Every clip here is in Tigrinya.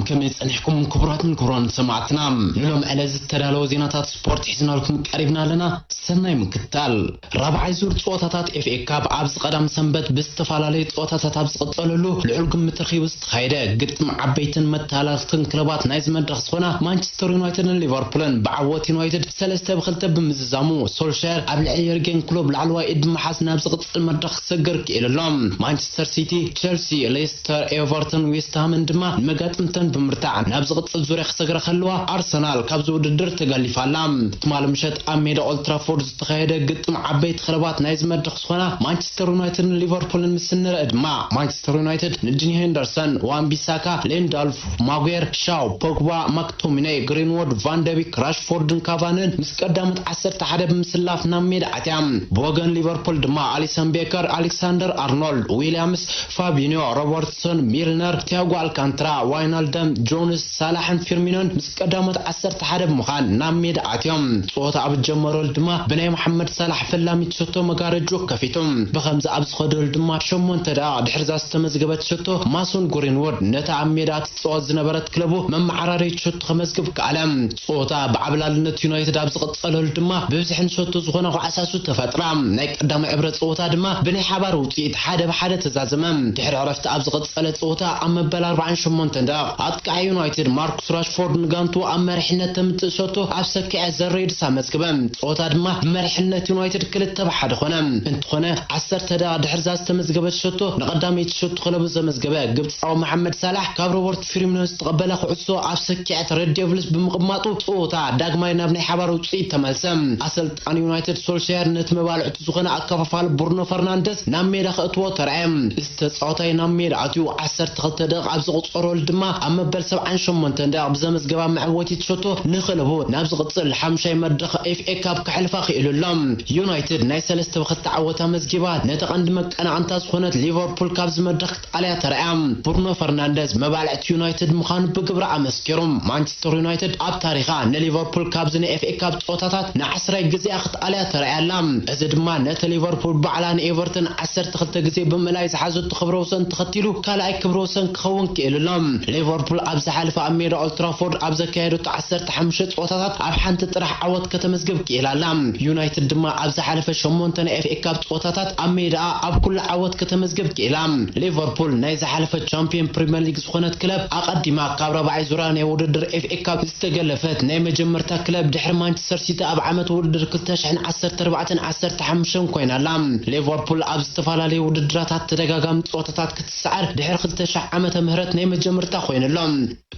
ከመይ ጸኒሕኩም ክቡራትን ክቡራን ሰማዕትና? ንሎም ዕለት ዝተዳለወ ዜናታት ስፖርት ሒዝናልኩም ቀሪብና ኣለና። ሰናይ ምክትታል። ራብዓይ ዙር ጸወታታት ኤፍ ኤ ካፕ ኣብዚ ቀዳም ሰንበት ብዝተፈላለዩ ጸወታታት ኣብ ዝቕጸለሉ ልዑል ግምት ረኺቡ ዝተኻየደ ግጥም ዓበይትን መተሃላልክትን ክለባት ናይዚ መድረኽ ዝኾና ማንቸስተር ዩናይትድን ሊቨርፑልን ብዓወት ዩናይትድ ሰለስተ ብክልተ ብምዝዛሙ ሶልሻየር ኣብ ልዕሊ የርጌን ክሎፕ ላዕለዋይ ኢድ ብምሓዝ ናብ ዝቕጽል መድረኽ ክሰግር ክኢሉ ኣሎ። ማንቸስተር ሲቲ፣ ቸልሲ፣ ሌስተር፣ ኤቨርተን፣ ዌስትሃምን ድማ ንመጋጥምተን ብምርታዕ ናብ ዝቕጽል ዙርያ ክሰግራ ከለዋ ኣርሰናል ካብዚ ውድድር ተጋሊፋ ኣላ። ትማሊ ምሸት ኣብ ሜዳ ኦልትራፎርድ ዝተኻየደ ግጥም ዓበይቲ ክለባት ናይዚ መድረኽ ዝኾና ማንቸስተር ዩናይትድን ሊቨርፑልን ምስ እንረአ ድማ ማንቸስተር ዩናይትድ ንጂሚ ሄንደርሰን፣ ዋን ቢሳካ፣ ሌንዳልፍ፣ ማጉየር፣ ሻው፣ ፖግባ፣ ማክቶሚናይ፣ ግሪንዎድ፣ ቫንደቢክ፣ ራሽፎርድን ካቫንን ምስ ቀዳሞት ዓሰርተ ሓደ ብምስላፍ ናብ ሜዳ ኣትያ። ብወገን ሊቨርፑል ድማ ኣሊሰን ቤከር፣ ኣሌክሳንደር ኣርኖልድ፣ ዊልያምስ፣ ፋቢኒዮ፣ ሮበርትሰን፣ ሚልነር፣ ቲያጎ ኣልካንትራ፣ ዋይናልደም፣ ጆንስ፣ ሳላሕን ፊርሚኖን ምስ ቀዳሞት ዓሰርተ ሓደ ብምዃን ናብ ሜዳ ኣትዮም። ጸወታ ኣብ ዝጀመረሉ ድማ ብናይ መሓመድ ሳላሕ ፈላሚት ሸቶ መጋረጆ ከፊቱ። ብኸምዚ ኣብ ዝኸደሉ ድማ ሸሞንተ ደቂቕ ድሕሪ እዛ ዝተመዝገበት ሸቶ ማሶን ግሪንዎድ ነታ ኣብ ሜዳ ትጻወት ዝነበረት ክለቡ መመዓራረይት ሸቶ ከመዝግብ ከኣለ። ጸወታ ብዓብላልነት ዩናይትድ ኣብ ዝቐጸለሉ ድማ ብብዝሒ ንሸቶ ዝኾነ ኳዕሳሱ ተፈጥራ። ናይ ቀዳማይ ዕብረ ጸወታ ድማ ብናይ ሓባር ውጽኢት ሓደ ብሓደ ተዛዘመ። ድሕሪ ዕረፍቲ ኣብ ዝቐጸለ ጸወታ ኣብ መበል ኣርባዓን ሸሞንተን ደቂቕ ኣጥቃዒ ዩናይትድ ማርኩስ ራሽፎርድ ንጋንቱ ኣብ መሪሕነት ተምጽእ ሸቶ ኣብ ሰኪዐ ዘሬድስ ኣመዝግበ። ጸወታ ድማ ብመሪሕነት ዩናይትድ ክልተ ብሓደ ኾነ። እንተኾነ ዓሰርተ ደቂቕ ድሕርዛ ዝተመዝገበት ሸቶ ንቐዳመይቲ ሸቶ ክለቡ ዘመዝገበ ግብጻዊ መሓመድ ሳላሕ ካብ ሮበርት ፊርሚኖ ዝተቐበለ ኩዕሶ ኣብ ሰኪዐት ሬድ ዴቭልስ ብምቕማጡ ጸወታ ዳግማይ ናብ ናይ ሓባር ውጽኢት ተመልሰ። ኣሰልጣኒ ዩናይትድ ሶልሻየር ነቲ መባልዕቱ ዝኾነ ኣከፋፋሊ ብሩኖ ፈርናንደስ ናብ ሜዳ ከእትዎ ተራእየ። እዚ ተጻዋታይ ናብ ሜዳ ኣትዩ ዓሰርተ ክልተ ደቂቕ ኣብ ዘቑጸረሉ ድማ ኣብ መበል ሰብዓን ሸሞንተን ደቂቕ ብዘመዝገባ መዕወቲት ሸቶ ንክለቡ ናብ ዝቕጽል ሓምሻይ መድረኽ ኤፍ ኤ ካፕ ከሕልፋ ክኢሉ ኣሎ። ዩናይትድ ናይ ሰለስተ ብክልተ ዓወት ኣመዝጊባ ነቲ ቀንዲ መቀናቕንታ ዝኾነት ሊቨርፑል ካብዚ መድረኽ ክትኣልያ ተራእያ። ብሩኖ ፈርናንደዝ መባልዕቲ ዩናይትድ ምዃኑ ብግብሪ ኣመስኪሩ። ማንቸስተር ዩናይትድ ኣብ ታሪኻ ንሊቨርፑል ካብዚ ናይ ኤፍ ኤ ካፕ ጸወታታት ንዓስራይ ግዜኣ ክትኣልያ ተራእያ ኣላ። እዚ ድማ ነቲ ሊቨርፑል ባዕላ ንኤቨርተን ዓሰርተ ክልተ ግዜ ብምእላይ ዝሓዘቶ ክብረ ወሰን ተኸቲሉ ካልኣይ ክብረ ወሰን ክኸውን ክኢሉ ኣሎ። ሊቨርፑል ኣብ ዝሓለፈ ኣብ ሜዳ ኦልትራፎርድ ኣብ ዘካየደቶ ዓሰርተ ሓሙሽተ ጸወታታት ኣብ ሓንቲ ጥራሕ ዓወት ከተመዝግብ ክኢላ ኣላ። ዩናይትድ ድማ ኣብ ዝሓለፈ ሸሞንተ ናይ ኤፍ ኤ ካፕ ጸወታታት ኣብ ሜዳኣ ኣብ ኩሉ ዓወት ከተመዝግብ ክኢላ። ሊቨርፑል ናይ ዝሓለፈ ቻምፒዮን ፕሪምየር ሊግ ዝኾነት ክለብ ኣቐዲማ ካብ ራብዓይ ዙርያ ናይ ውድድር ኤፍ ኤ ካፕ ዝተገለፈት ናይ መጀመርታ ክለብ ድሕሪ ማንቸስተር ሲቲ ኣብ ዓመት ውድድር ክልተ ሽሕን ዓሰርተ ኣርባዕተን ዓሰርተ ሓሙሽተን ኮይና ኣላ። ሊቨርፑል ኣብ ዝተፈላለዩ ውድድራታት ተደጋጋሚ ጸወታታት ክትሰዓር ድሕሪ ክልተ ሽሕ ዓመተ ምህረት ናይ መጀመርታ ኮይኑ ኣሎ።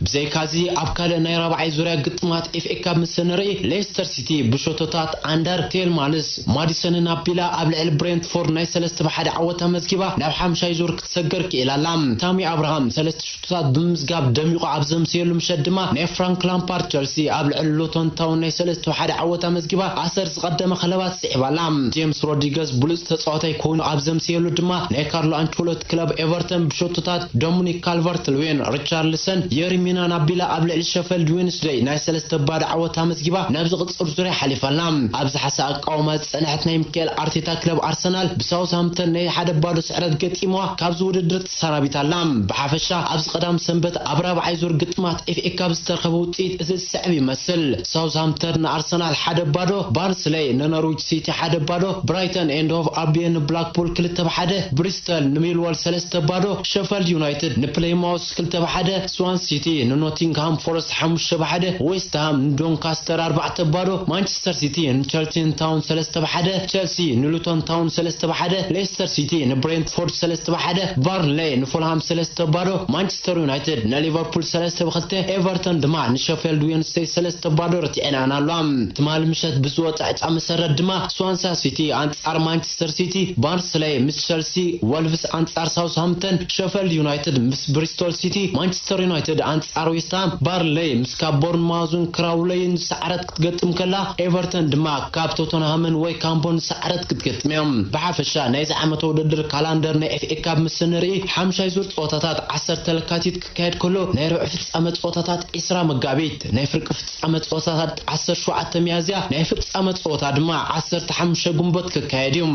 ብዘይካዚ ኣብ ካልእ ናይ ራብዓይ ዙርያ ግጥማት ኤፍ ኤ ካፕ ምስ እንርኢ ሌስተር ሲቲ ብሸቶታት ኣንደር ቴልማንስ፣ ማዲሰንን ኣቢላ ኣብ ልዕሊ ብሬንትፎርድ ናይ ሰለስተ ብሓደ ዓወት ኣመዝጊባ ናብ ሓምሻይ ዙር ክትሰገር ክኢላ ኣላ። ታሚ ኣብርሃም ሰለስተ ሸቶታት ብምምዝጋብ ደሚቑ ኣብ ዘምሰየሉ ምሸት ድማ ናይ ፍራንክ ላምፓርድ ቸልሲ ኣብ ልዕሊ ሉቶን ታውን ናይ ሰለስተ ብሓደ ዓወት ኣመዝጊባ ኣሰር ዝቐደመ ክለባት ስዒባ ኣላ። ጄምስ ሮድሪገዝ ብሉጽ ተጻዋታይ ኮይኑ ኣብ ዘምሰየሉ ድማ ናይ ካርሎ ኣንቸሎቲ ክለብ ኤቨርተን ብሸቶታት ዶሚኒክ ካልቨርት ልዊን፣ ሪቻርልሰን፣ የሪሚናን ኣቢላ ኣብ ልዕሊ ሸፈልድ ዌንስደይ ናይ ሰለስተ ባዶ ዓወት ኣመዝጊባ ናብ ዝቕጽል ዙርያ ሓሊፋ ኣላ። ኣብ ዝሓሰ ኣቃውማ ዝጸንሐት ናይ ሚካኤል ኣርቴታ ክለብ ኣርሰናል ብሳውዝሃምፕተን ናይ ሓደ ባዶ ስዕረት ገጢምዋ ካብዚ ውድድር ተሰናቢታ ኣላ። ብሓፈሻ ኣብዚ ቀዳም ሰንበት ኣብ ራብዓይ ዙር ግጥማት ኤፍ ኤ ካፕ ዝተረኸበ ውጽኢት እዚ ዝስዕብ ይመስል። ሳውዝሃምፕተን ንኣርሰናል ሓደ ባዶ፣ ባርንስሌይ ንኖርዊች ሲቲ ሓደ ባዶ፣ ብራይተን ኤንድ ሆቭ ኣልቢዮን ንብላክፑል ክልተ ብሓደ፣ ብሪስተል ንሚልዎል ሰለስተ ባዶ፣ ሸፈልድ ዩናይትድ ንፕሌይማውስ ክልተ ብሓደ፣ ስዋን ሲቲ ንኖቲንግሃም ፎረስት ሓሙሽተ ብሓደ፣ ዌስትሃም ንዶንካስተር ኣርባዕተ ባዶ፣ ማንቸስተር ሲቲ ንቸልተን ታውን ሰለስተ ብሓደ፣ ቸልሲ ንሉቶን ታውን ሰለስተ ብሓደ፣ ሌስተር ሲቲ ንብሬንትፎርድ ሰለስተ ብሓደ፣ ባርንሌይ ንፉልሃም ሰለስተ ባዶ፣ ማንቸስተር ዩናይትድ ንሊቨርፑል ሰለስተ ብክልተ፣ ኤቨርተን ድማ ንሸፌልድ ዌንስደይ ሰለስተ ባዶ ረቲዐንኣን ኣለዋ። ትማሊ ምሸት ብዝወፀ ዕፃ መሰረት ድማ ስዋንሳ ሲቲ ኣንፃር ማንቸስተር ሲቲ፣ ባርንስሌይ ምስ ቸልሲ፣ ወልቭስ ኣንፃር ሳውስሃምፕተን፣ ሸፈልድ ዩናይትድ ምስ ብሪስቶል ሲቲ፣ ማንቸስተር ዩናይትድ ኣንፃር ዌስትሃም፣ ባርንሌይ ምስ ካብ ቦርንማውዝን ክራውለይን ዝሰዓረት ክትገጥም ከላ፣ ኤቨርተን ድማ ካብ ቶተንሃምን ወይ ካምቦን ዝሰዓረት ክትገጥም እዮም። ብሓፈሻ ናይዚ ዓመት ውድድር ካላንደር ናይ ኤፍ ኤ ካፕ ምስ ንርኢ፣ ሓምሻይ ዙር ፀወታታት ዓሰርተ ለካቲት ክካየድ ከሎ፣ ናይ ርብዒ ፍጻመ ፀወታታት ዒስራ መጋቢት፣ ናይ ፍርቂ ፍጻመ ፀወታታት ዓሰርተ ሸውዓተ ሚያዝያ፣ ናይ ፍጻመ ፀወታ ድማ ዓሰርተ ሓሙሽተ ግንቦት ክካየድ እዩ።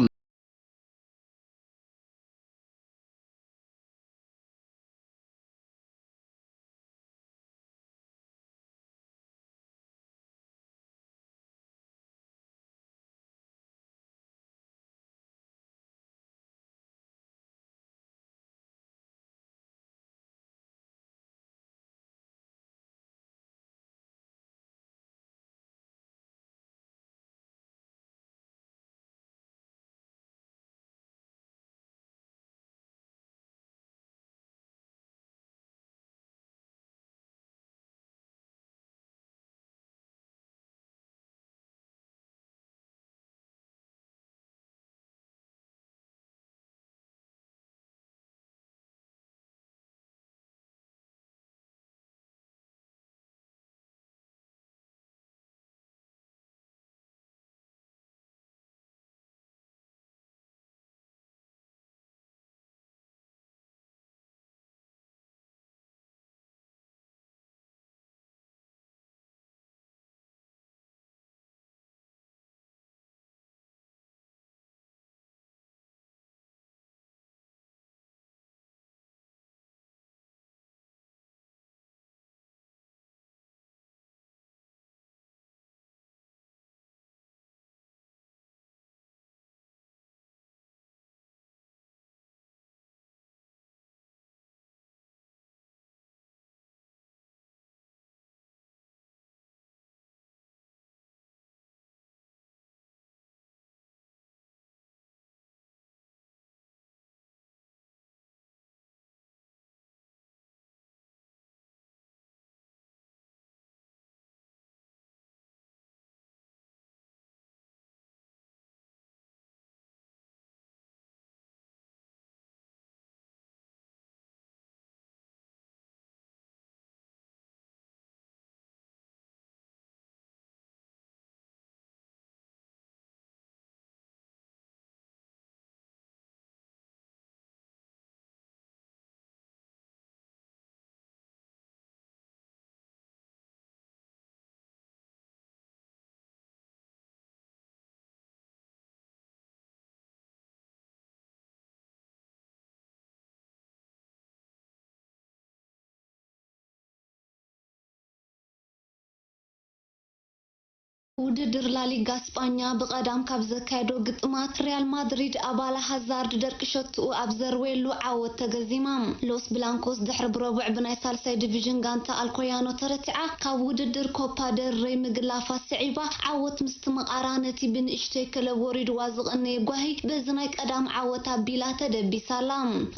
ውድድር ላሊጋ ስጳኛ ብቐዳም ካብ ዘካየዶ ግጥማት፣ ሪያል ማድሪድ ኣባላ ሃዛርድ ደርቂ ሸትኡ ኣብ ዘርወየሉ ዓወት ተገዚማ። ሎስ ብላንኮስ ድሕሪ ብረቡዕ ብናይ ሳልሳይ ዲቪዥን ጋንታ ኣልኮያኖ ተረቲዓ ካብ ውድድር ኮፓ ደል ሬይ ምግላፋ ስዒባ፣ ዓወት ምስትምቓራ ነቲ ብንእሽተይ ክለብ ወሪድዋ ዝቐነየ ጓሂ በዚ ናይ ቀዳም ዓወት ኣቢላ ተደቢሳላ።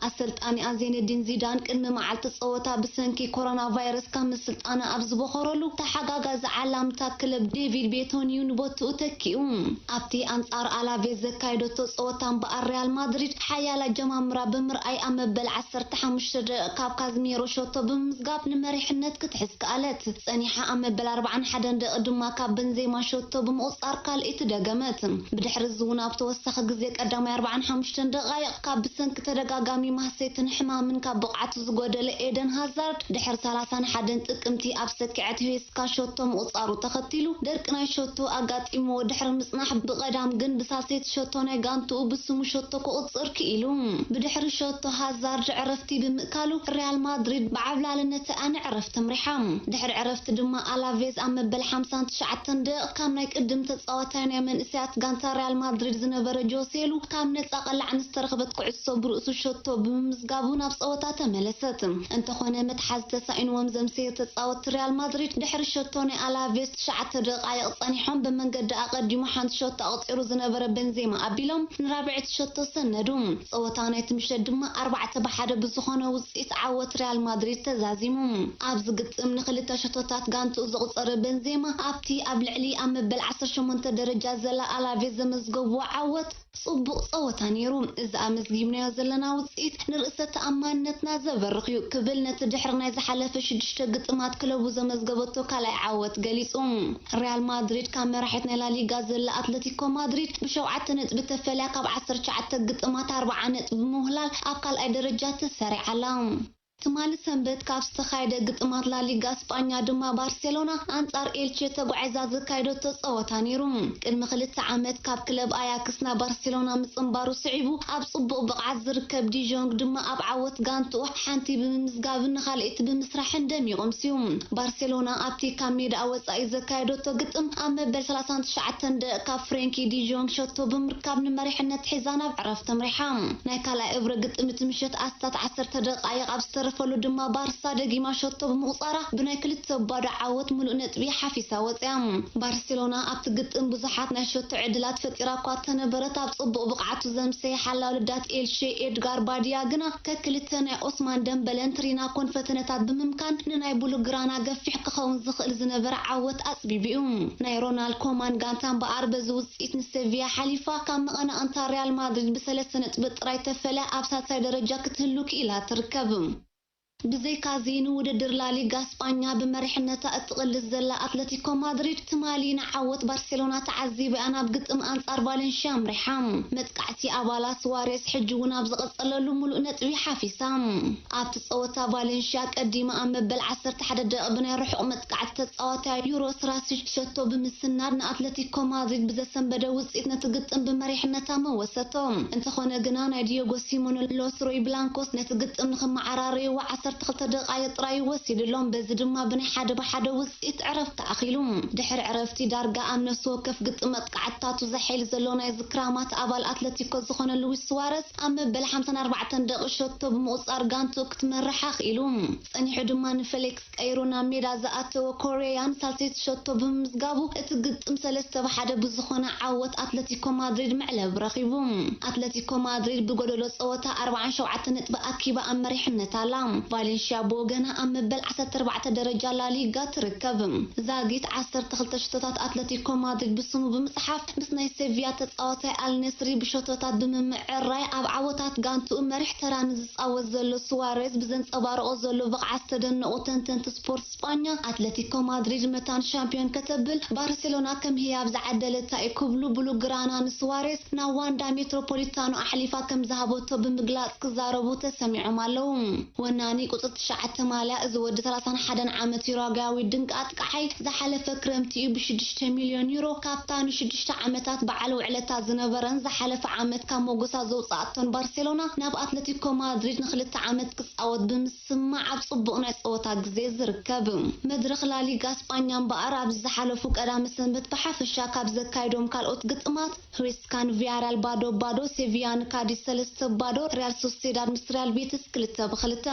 ኣሰልጣኒኣ ዜነዲን ዚዳን ቅድሚ መዓልቲ ጸወታ ብሰንኪ ኮሮና ቫይረስ ካብ ምስልጣና ኣብ ዝበኸረሉ፣ ተሓጋጋዚ ዓላምታ ክለብ ዴቪድ ቤቶን እዩ ንቦትኡ ተኪኡ። ኣብቲ ኣንጻር ኣላቬዝ ዘካየደቶ ጸወታ እምበኣር፣ ሪያል ማድሪድ ሓያል ኣጀማምራ ብምርኣይ፣ ኣብ መበል ዓሰርተ ሓሙሽተ ደቂቕ ካብ ካዝሚሮ ሸቶ ብምምዝጋብ ንመሪሕነት ክትሕዝ ከኣለት። ጸኒሓ ኣብ መበል ኣርባዓን ሓደን ደቂቕ ድማ ካብ በንዜማ ሸቶ ብምቑጻር ካልኣይቲ ደገመት። ብድሕሪ እዚ እውን ኣብ ተወሳኺ ግዜ ቀዳማይ ኣርባዓን ሓሙሽተን ደቓይቕ ካብ ብሰንኪ ተደጋጋሚ ማህሰይትን ሕማምን ካብ ብቕዓቱ ዝጎደለ ኤደን ሃዛርድ ድሕሪ ሰላሳን ሓደን ጥቅምቲ ኣብ ሰኪዐት ሄስካ ሸቶ ምቑጻሩ ተኸቲሉ፣ ደርቂ ናይ ሸቶ ኣጋጢምዎ ድሕሪ ምጽናሕ፣ ብቐዳም ግን ብሳልሰይቲ ሸቶ ናይ ጋንትኡ ብስሙ ሸቶ ክቑጽር ክኢሉ። ብድሕሪ ሸቶ ሃዛርድ ዕረፍቲ ብምእካሉ፣ ሪያል ማድሪድ ብዓብላልነት ኣነ ዕረፍቲ ኣምሪሓ። ድሕሪ ዕረፍቲ ድማ ኣላቬዝ ኣብ መበል ሓምሳን ትሽዓተን ደቂቕ ካብ ናይ ቅድም ተጻዋታይ ናይ መንእሰያት ጋንታ ሪያል ማድሪድ ዝነበረ ጆሴሉ ካብ ነጻ ቀላዕ ንዝተረኽበት ኩዕሶ ብርእሱ ሸቶ ብምምዝጋቡ ናብ ጸወታ ተመለሰት። እንተኾነ መትሓዚ ተሳኢንዎም ዘምሰዩ ተጻወትቲ ሪያል ማድሪድ ድሕሪ ሸቶ ናይ ኣላቬዝ ትሽዓተ ደቓይቕ ጸኒሖም ብመንገዲ ኣቐዲሙ ሓንቲ ሸቶ ኣቑጺሩ ዝነበረ በንዜማ ኣቢሎም ንራብዐይቲ ሸቶ ሰነዱ። ጸወታ ናይቲ ምሸት ድማ ኣርባዕተ ብሓደ ብዝኾነ ውጽኢት ዓወት ሪያል ማድሪድ ተዛዚሙ። ኣብዚ ግጥም ንኽልተ ሸቶታት ጋንትኡ ዘቑጸረ በንዜማ ኣብቲ ኣብ ልዕሊ ኣብ መበል ዓሰርተ ሸሞንተ ደረጃ ዘላ ኣላቬዝ ዘመዝገብዎ ዓወት ጽቡቕ ጸወታ ነይሩ። እዚ ኣመዝጊብናዮ ዘለና ውጽኢት ንርእሰ ተኣማንነትና ዘበርኽ እዩ ክብል ነቲ ድሕሪ ናይ ዝሓለፈ ሽዱሽተ ግጥማት ክለቡ ዘመዝገበቶ ካልኣይ ዓወት ገሊጹ። ሪያል ማድሪድ ካብ መራሒት ናይ ላሊጋ ዘላ ኣትለቲኮ ማድሪድ ብሸውዓተ ነጥቢ ተፈልያ ካብ ዓሰርተ ትሽዓተ ግጥማት ኣርብዓ ነጥቢ ብምውህላል ኣብ ካልኣይ ደረጃ ተሰሪዓ ኣላ። ትማሊ ሰንበት ካብ ዝተኻየደ ግጥማት ላሊጋ ስጳኛ ድማ ባርሴሎና ኣንጻር ኤልቼ ተጓዒዛ ዘካየደቶ ጸወታ ነይሩ። ቅድሚ ክልተ ዓመት ካብ ክለብ ኣያክስ ናብ ባርሴሎና ምጽንባሩ ስዒቡ ኣብ ጽቡቕ ብቕዓት ዝርከብ ዲዦንግ ድማ ኣብ ዓወት ጋንትኡ ሓንቲ ብምምዝጋብን ንኻልኣይቲ ብምስራሕን ደሚቑ ኣምስዩ። ባርሴሎና ኣብቲ ካብ ሜዳ ወጻኢ ዘካየደቶ ግጥም ኣብ መበል ሰላሳን ትሽዓተን ደቂቕ ካብ ፍሬንኪ ዲጆንግ ሸቶ ብምርካብ ንመሪሕነት ሒዛ ናብ ዕረፍቲ ኣምሪሓ። ናይ ካልኣይ እብረ ግጥም እቲ ምሸት ኣስታት ዓሰርተ ደቓይቕ ኣብ ዝተረፈሉ ድማ ባርሳ ደጊማ ሸቶ ብምቑጻራ ብናይ ክልተ ባዶ ዓወት ምሉእ ነጥቢ ሓፊሳ ወጽያ። ባርሴሎና ኣብቲ ግጥም ብዙሓት ናይ ሸቶ ዕድላት ፈጢራ እኳ እንተነበረት፣ ኣብ ጽቡቕ ብቕዓቱ ዘምሰየ ሓላው ልዳት ኤልሼ ኤድጋር ባድያ ግና ከክልተ ናይ ኦስማን ደምበለን ትሪናኮን ፈተነታት ብምምካን ንናይ ቡሉግራና ገፊሕ ክኸውን ዝኽእል ዝነበረ ዓወት ኣጽቢቡ እዩ። ናይ ሮናልድ ኮማን ጋንታ እምበኣር በዚ ውጽኢት ንሴቪያ ሓሊፋ ካብ መቐናቕንታ ሪያል ማድሪድ ብሰለስተ ነጥቢ ጥራይ ተፈልያ ኣብ ሳልሳይ ደረጃ ክትህሉ ክኢላ ትርከብ። ብዘይካዚ ንውድድር ላሊጋ ስጳኛ ብመሪሕነታ እትቕልስ ዘላ ኣትለቲኮ ማድሪድ ትማሊ ንዓወት ባርሴሎና ተዓዚባ እያ ናብ ግጥም ኣንጻር ቫለንሽያ ኣምሪሓ። መጥቃዕቲ ኣባላ ስዋሬስ ሕጂ እውን ኣብ ዝቐጸለሉ ምሉእ ነጥቢ ሓፊሳ። ኣብቲ ጸወታ ቫለንሽያ ቀዲማ ኣብ መበል ዓሰርተ ሓደ ደቂቕ ብናይ ርሑቕ መጥቃዕቲ ተጻዋታይ ዩሮስ ራሲች ሸቶ ብምስናድ ንኣትለቲኮ ማድሪድ ብዘሰንበደ ውጽኢት ነቲ ግጥም ብመሪሕነታ መወሰቶ። እንተኾነ ግና ናይ ዲዮጎ ሲሞነ ሎስ ሮይ ብላንኮስ ነቲ ግጥም ንኽመዓራረይዎ ዓሰርተ ክልተ ደቓይቕ ጥራይ ወሲድሎም። በዚ ድማ ብናይ ሓደ ብሓደ ውጽኢት ዕረፍቲ ኣኺሉ። ድሕሪ ዕረፍቲ ዳርጋ ኣብ ነፍሲ ወከፍ ግጥም መጥቃዕትታቱ ዘሐይል ዘሎ ናይ ዝክራማት ኣባል ኣትለቲኮ ዝኾነ ሉዊስ ስዋረስ ኣብ መበል ሓምሳን ኣርባዕተን ደቒቕ ሸቶ ብምቑጻር ጋንትኡ ክትመርሕ ኣኽኢሉ። ጸኒሑ ድማ ንፌሊክስ ቀይሩ ናብ ሜዳ ዝኣተወ ኮሬያ ንሳልሰይቲ ሸቶ ብምምዝጋቡ እቲ ግጥም ሰለስተ ብሓደ ብዝኾነ ዓወት ኣትለቲኮ ማድሪድ መዕለቢ ረኺቡ። ኣትለቲኮ ማድሪድ ብጎደሎ ጸወታ ኣርብዓን ሸውዓተን ነጥቢ ኣኪባ ኣብ መሪሕነት ኣላ። ቫሌንሽያ ብወገና ኣብ መበል ዓሰርተ ኣርባዕተ ደረጃ ላሊጋ ትርከብ። ዛጊት ዓሰርተ ክልተ ሸቶታት ኣትለቲኮ ማድሪድ ብስሙ ብምጽሓፍ ምስ ናይ ሴቪያ ተጻዋታይ ኣልነስሪ ብሸቶታት ብምምዕራይ ኣብ ዓወታት ጋንትኡ መሪሕ ተራ ንዝጻወት ዘሎ ስዋሬዝ ብዘንጸባርቖ ዘሎ ብቕዓት ዝተደነቑ ተንተንቲ ስፖርት ስጳኛ፣ ኣትለቲኮ ማድሪድ መታን ሻምፒዮን ከተብል ባርሴሎና ከም ህያብ ዝዓደለታ እዩ ክብሉ ብሉግራና ንስዋሬዝ ናብ ዋንዳ ሜትሮፖሊታኖ ኣሕሊፋ ከም ዝሃበቶ ብምግላጽ ክዛረቡ ተሰሚዖም ኣለዉ። ወናኒ ቁጽሪ ትሽዓተ ማልያ እዚ ወዲ ሰላሳን ሓደን ዓመት ዩራጓያዊ ድንቂ ኣጥቃዓይ ዝሓለፈ ክረምቲ እዩ ብሽዱሽተ ሚልዮን ዩሮ ካብታ ንሽዱሽተ ዓመታት በዓል ውዕለታ ዝነበረን ዝሓለፈ ዓመት ካብ ሞጎሳ ዘውጽኣቶን ባርሴሎና ናብ ኣትለቲኮ ማድሪድ ንክልተ ዓመት ክጻወት ብምስማዕ ኣብ ጽቡቕ ናይ ጸወታ ግዜ ዝርከብ። መድረኽ ላሊጋ ስጳኛ እምበኣር ኣብዚ ዝሓለፉ ቀዳመ ሰንበት ብሓፈሻ ካብ ዘካይዶም ካልኦት ግጥማት፣ ሁዌስካን ቪያሪያል ባዶ ባዶ፣ ሴቪያ ንካዲስ ሰለስተ ባዶ፣ ሪያል ሶሴዳድ ምስ ሪያል ቤቲስ ክልተ ብክልተ።